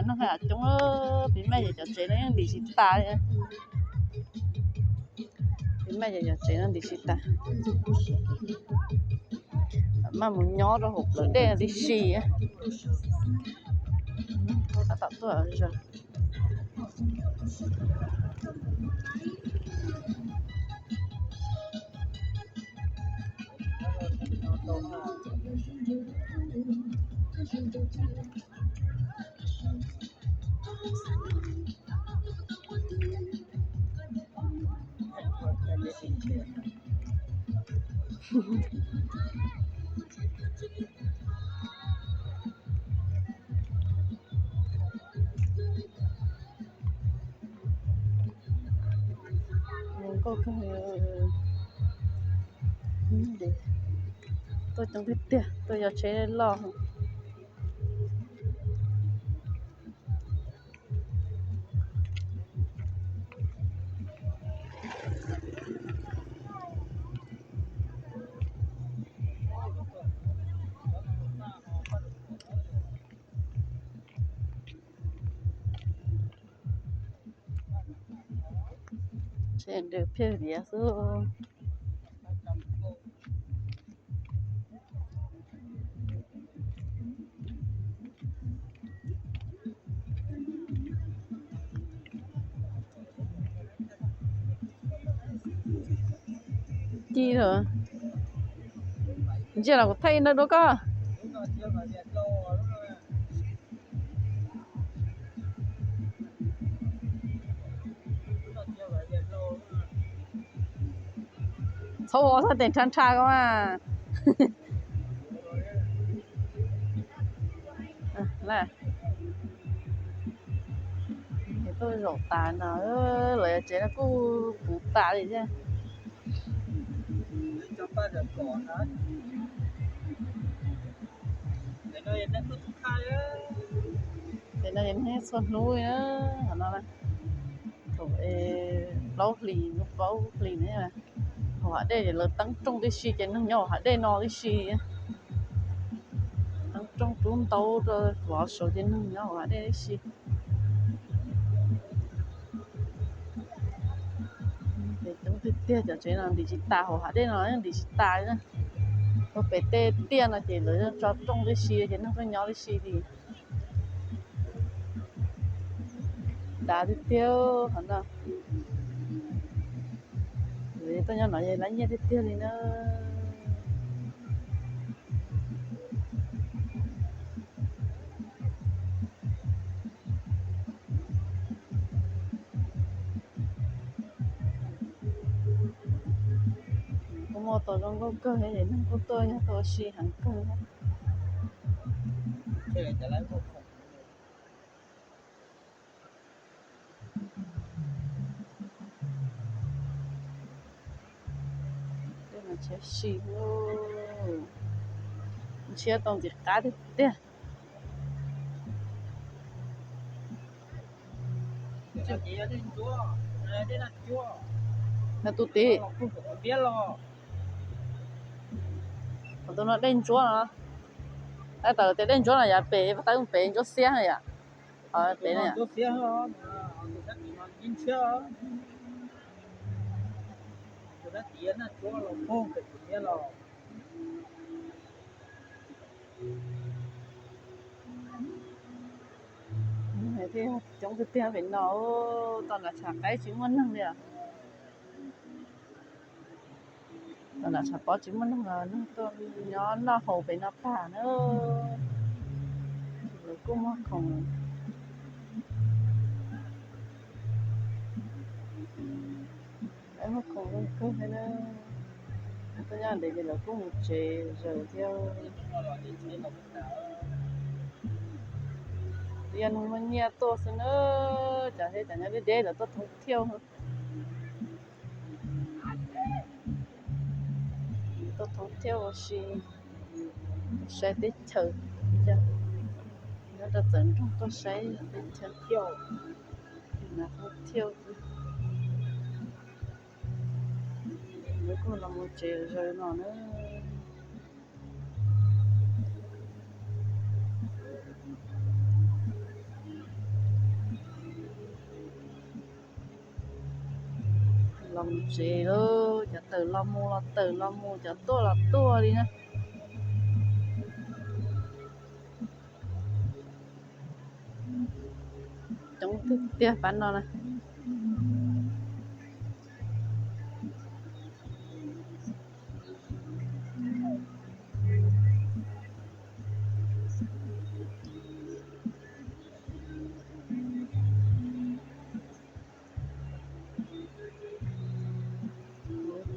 Neeg haj yam coob, pib maj ces cov tsev no yeej ntim tsis tas li. Pib maj ces cov tsev no ntim tsis tas. Maj mus nyob rau hauv plawv dej tib si. Tab tom tuaj zog. Nkauj kawg, tuaj coob tiag tiag, tuaj yos tsheb loj. Tsheb nrw phiaj viav xwb. Ci lawm. Ntsia los kuv thaij no dua koj. Txhob ua txog tes nrha nrha ko mas. Tuaj zaum tas no, lawv tsev no kuj puv tas li thiab. Ces no neeg txhua hnub li na, qhov no thaum plaub hlis, plaub hlis na, hauv hav dej ces lawv teeb rooj tib si ces neeg nyob hauv hav dej no tib si. Teeb rooj rub ntaub rau vov saud ces neeg nyob hauv hav dej tib si. Ces coob tiag tiag, cov tsev no ntim tsis tas, hauv hav dej no ntim tsis tas. Ua pem tej tiaj no ces lawv tso rooj tib si ces neeg tuaj nyob tib si li. Dav tiag tiag qhov no. Lawv tuaj nyob no lab nyiaj tiag tiag li na. Kuj muaj tau zoo nkauj kawg thiab, neeg kuj tuaj yog tuaj ua si heev kawg thiab. Tej no ntshiab si, ntshiab tau ntxim qab tiag tiag. No tus tid, qhov tus no dej ntsuab no. Tab tom tias dej ntsuab no yog pem, tab pem ntsuab xiab yom. Pem no yom. Coob tiag tiag pem no, tau nram tshav qaib tsis muaj neeg li. Tau nram tshav pob tsis muaj neeg los neeg tuaj nyob noj haus pem no tag na. Lawv kuj muag khoom, lawv muag khoom zoo kawg thiab na. Tuaj nyob ntev ces lawv kuj mus tsev zaws thiab. Twb yog neeg muaj nyiaj tuaj xwb na, cov thiab cov nyob deb deb lawv tuaj thoob thiauj. Tuaj thoob thiauj ua si, saib teb chaws, nyob rau txawv nroog tuaj saib teb chaws thiauj, thoob thiauj. Lawv kuj los mus tsev zaws no na. Los mus tsev lauj, cov tawm los mus los tawm los mus, cov tuaj los tuaj li na. Coob tiag tiag pab no na.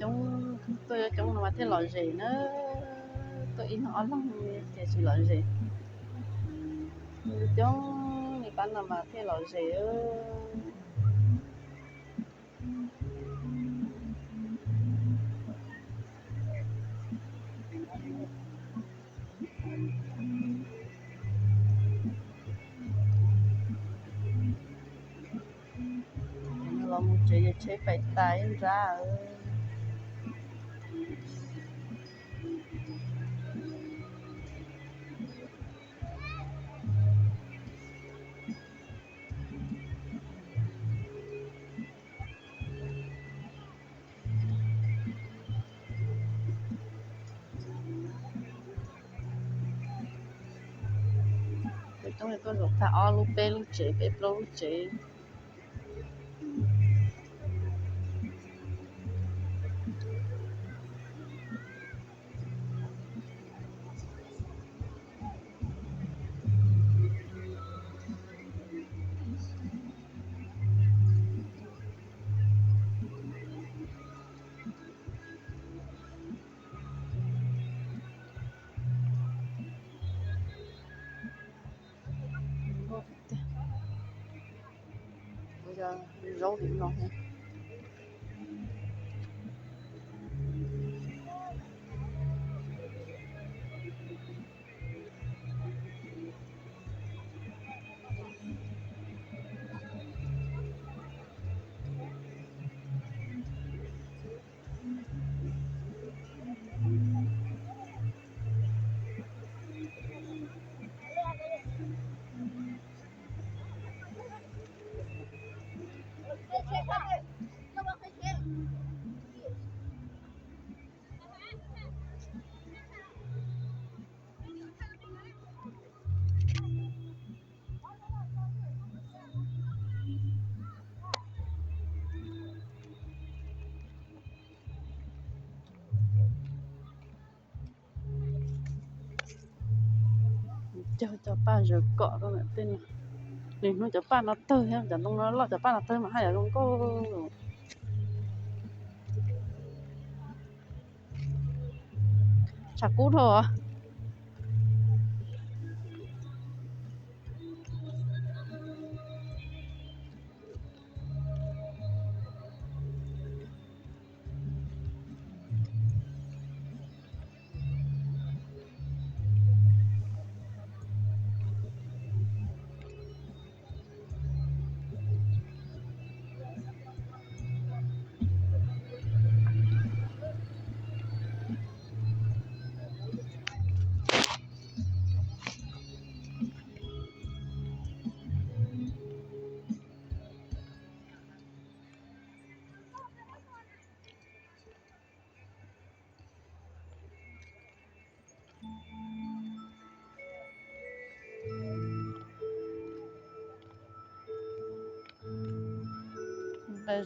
Coob, tuaj coob no mas thiaj lom zem na. Tuaj ib leeg ob leeg ces tsis lom zem. Coob li pab no mas thiaj lom zem. Los mus tsev ces tsheb pais tas ib nrab. Peb coob li tuaj zaum tag ob lub peb lub tsev peb plaub lub tsev. Zaub li no. Cog cov paj zaws kom rau ntawm tej no. Lwm hnub cov paj no tawg thiab, cov ntoo no loj, cov paj no tawg mas haj yam zoo nkauj. Tshav kub dhau.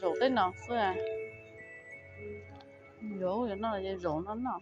Zaum tej no xwb. Zaum no, zaum no no.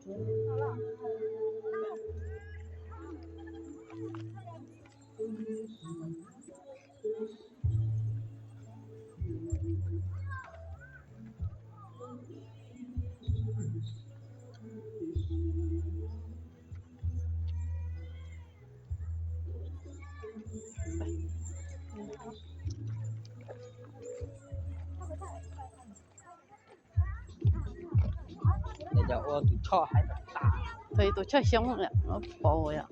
Tau tus choj xyoob pov yom.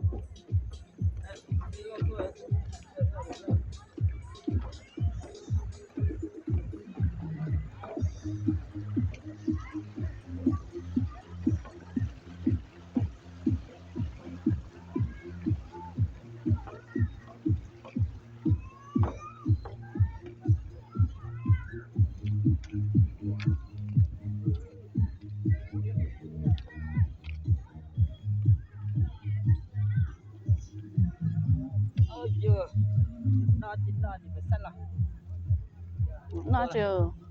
No tsis